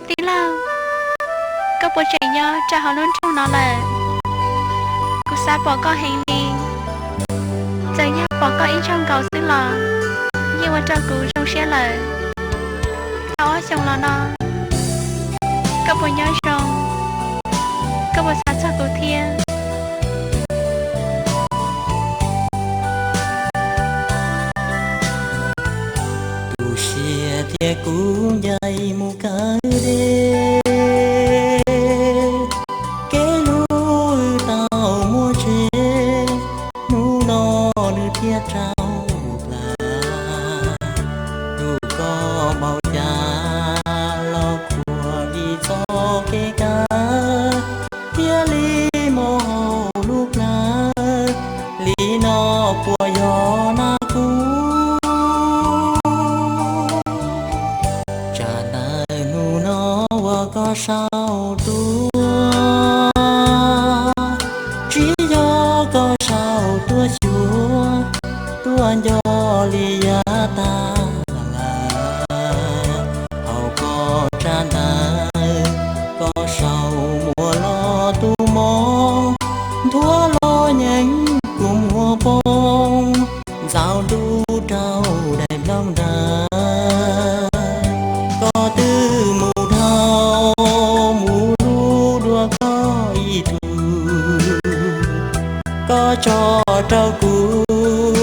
Tij laug, koj puas tseem nyob rau hauv lub nroog no lawm? Kuv xav pom koj heev li. Txawm yog pom koj ib zaug nkaus xwb los yeej ua rau kuv zoo siab lawm. Tau ob xyoos los no, koj puas nyob zoo? Koj puas xav txog kuv thiab? Tu siab thiab kuv ncaim mus kawg deb, kev hlub wb tau muaj tsev, hnub no nws thiaj raug plaws. Tus koj npaum cas los khuam vim txoj kev kawg, thiaj li mus hauv lub plawv li no puas yog nab kub? Tsam ntawd hnub no uas koj sau tuaj, tsis yog koj sau tuaj xyuas, tuaj nco li yav tag lawm. Hauv koj tsab ntawv, koj sau muaj los tus mob, nthuav los nyeem kuv muag poob, ntxaus ntuj rau daim nplooj ntawd. Koj twb mus dhau, mus hlub dua koj ib tug, koj tso rau kuv